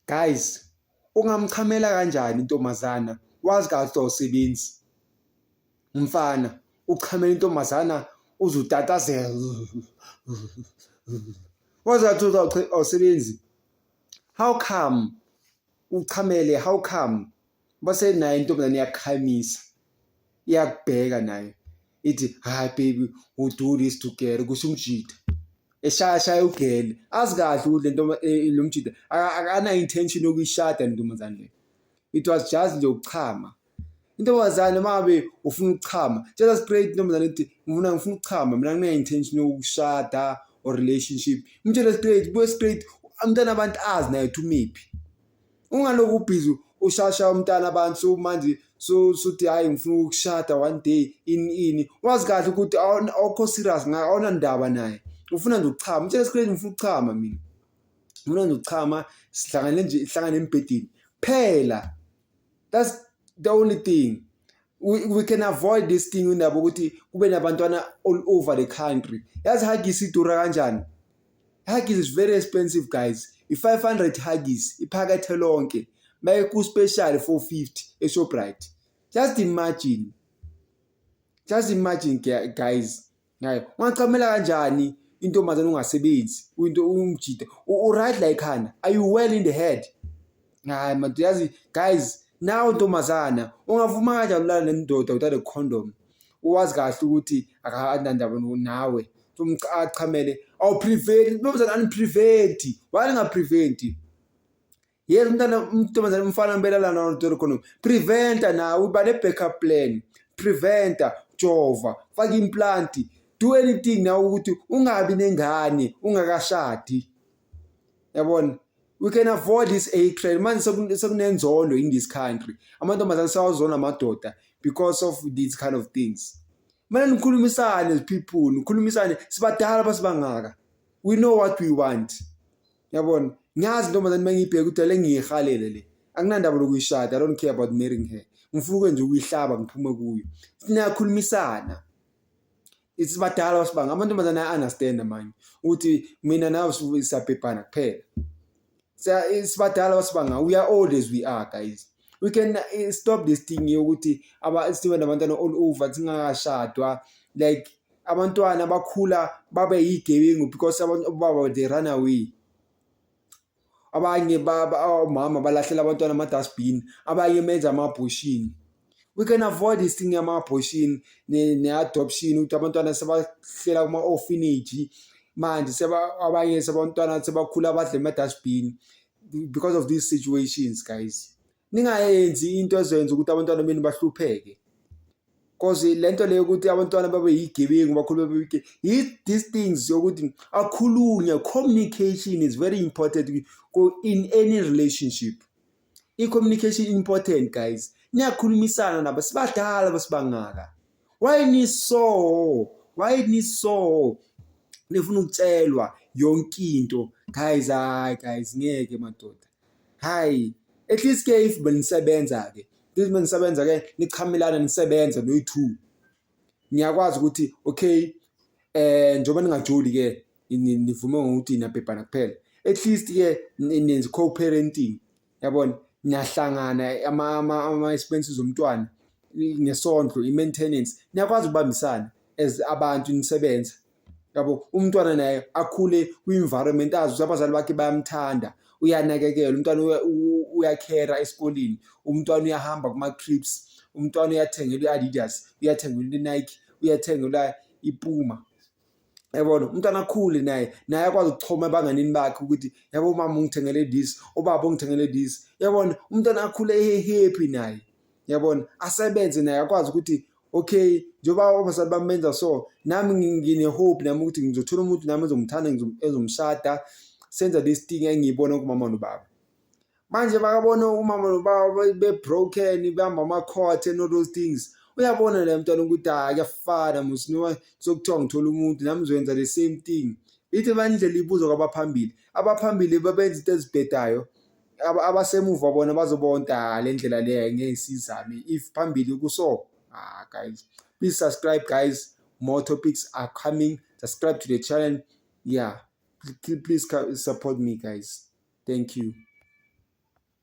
Guys, ungamchamela kanjani intombazana wazi kahle ukuthi awusebenzi? Mfana, uchamela intombazana uze utatazela. Wazi kahle ukuthi awusebenzi. How come uchamele, how come? Base nayo intombazane iyakhamisa. Iyakubheka nayo. Ithi, "Hayi baby, we do this together," kusho umjita. Eshaya shaya ugele. Azi kahle ukuthi lento lo mjita akana intention yokuyishada lentombazane le. It was just nje ukuchama. Intombazane mangabe ufuna ukuchama, tshela straight intombazane ukuthi ngifuna ukuchama, mina ngine intention yokushada or relationship. Mtshele straight, buye straight, umntana abantu azi naye ukuthi umiphi. Ungaloku ubhizi ushasha umntana abantu, so manje so suthi, "Hayi, ngifuna ukushada one day," ini ini. Wazi kahle ukuthi awukho serious ngaye, awunandaba naye. Ufuna nje ukuchama. Mtshele straight, "Ngifuna ukuchama mina. Ngifuna nje ukuchama, sihlangane nje, sihlangane embhedeni." Phela. That's the only thing. We can avoid this thing, indaba ukuthi kube nabantwana all over the country. Yazi Huggies idura kanjani? Huggies is very expensive, guys. I-500 Huggies iphakethe lonke. Maye ku special 450 eShoprite. Just imagine. Just imagine, guys. Hayi, ungachamela kanjani intombazane ungasebenzi? Into umjita. U right la ekhanda. Are you well in the head? Hayi man, yazi guys, nawe ntombazana ungavuma kanjani ulala nendoda without a condom? Uwazi kahle ukuthi akanandaba nawe. Achamele, awu-prevent intombazane, ani-prevent. Why ninga-prevent? Yes, umntana, umntombazane, umfana belala nawe without a condom. Preventa nawe, uba ne-backup plan. Preventa, jova, faka implant, do anything nawe ukuthi ungabi nengane ungakashadi. Yabona? We can avoid this hatred. Manje sekunenzondo in this country. Amantombazane sewazona amadoda because of these kind of things. Kumele nikhulumisane as people, nikhulumisane, sibadala basibangaka. We know what we want. Yabona? Ngiyazi intombazane mangiyibheka ukuthi le ngiyihalele le. Akunandaba lokuyishada, I don't care about marrying her. Ngifuna ukwenza ukuyihlaba ngiphume kuyo. Niyakhulumisana. Sibadala basibanga, amantombazane aya-understand manje ukuthi mina nawe siyabhebhana kuphela. Sibadala basibanga, we are old as we are, guys. We can stop this thing yokuthi aba sibe nabantwana all over singakashadwa, like abantwana bakhula babe yigebengu because abantu baba, they run away. Abanye omama balahlela abantwana ama-dustbin, abanye benza ama-abortion. We can avoid this thing yama-abortion ne-adoption, ukuthi abantwana sebahlela kuma-orphanage manje, abanye sebantwana sebakhula badla ema-dustbin because of these situations, guys. Ningayenzi into ezoyenza ukuthi abantwana benu bahlupheke. Cause lento leyo ukuthi abantwana babe yigebengu, bakhule babe yigebengu, these things yokuthi akhulunywe, communication is very important in any relationship. I-communication important, guys. Niyakhulumisana nabo, sibadala basibangaka. Why niso? Why niso? Nifuna ukutshelwa yonke into. Guys, hayi guys, ngeke madoda. Hayi, at least ke if benisebenza ke, if benisebenza ke, nichamelana, nisebenza noyi-two. Niyakwazi ukuthi okay, njengoba ningajoli ke, nivume ngokuthi niyabhebhana kuphela. At least ke nenza co-parenting. Yabona? Niyahlangana ama expenses omntwana, nesondlo, i-maintenance. Niyakwazi ukubambisana as abantu nisebenza. Yabo, umntwana naye akhule kwi-environment azi ukuthi abazali bakhe bayamthanda, uyanakekelwa, umntwana uyakhera esikoleni, umntwana uyahamba kuma-trips, umntwana uyathengelwa i-Adidas, uyathengelwa i-Nike, uyathengelwa i-Puma. Yabona, umntwana akhule naye, naye akwazi ukuchoma ebanganini bakhe ukuthi, "Yabo, umama ungithengele this, ubaba ungithengele this." Yabona, umntwana akhule e-happy naye. Yabona, asebenze naye akwazi ukuthi okay, njengoba abazali bami benza so, nami ngine-hope nami ukuthi ngizothola umuntu nami ezongithanda, ezongishada, senza this thing engiyibona kumama nobaba. Manje bakabona umama nobaba be-broken, behamba ama-court and all those things. Uyabona le mntwana ukuthi hhayi, kuyafana musi, noma sokuthiwa ngithola umuntu nami ngizoyenza the same thing. Ithi indlela ibuzwa kwabaphambili, abaphambili babenza into ezibhedayo, abasemuva bona bazobona ukuthi hha, le ndlela le ngeke siyizame if phambili kuso. Ah guys, please subscribe, guys. More topics are coming. Subscribe to the channel. Yeah, please support me, guys. Thank you.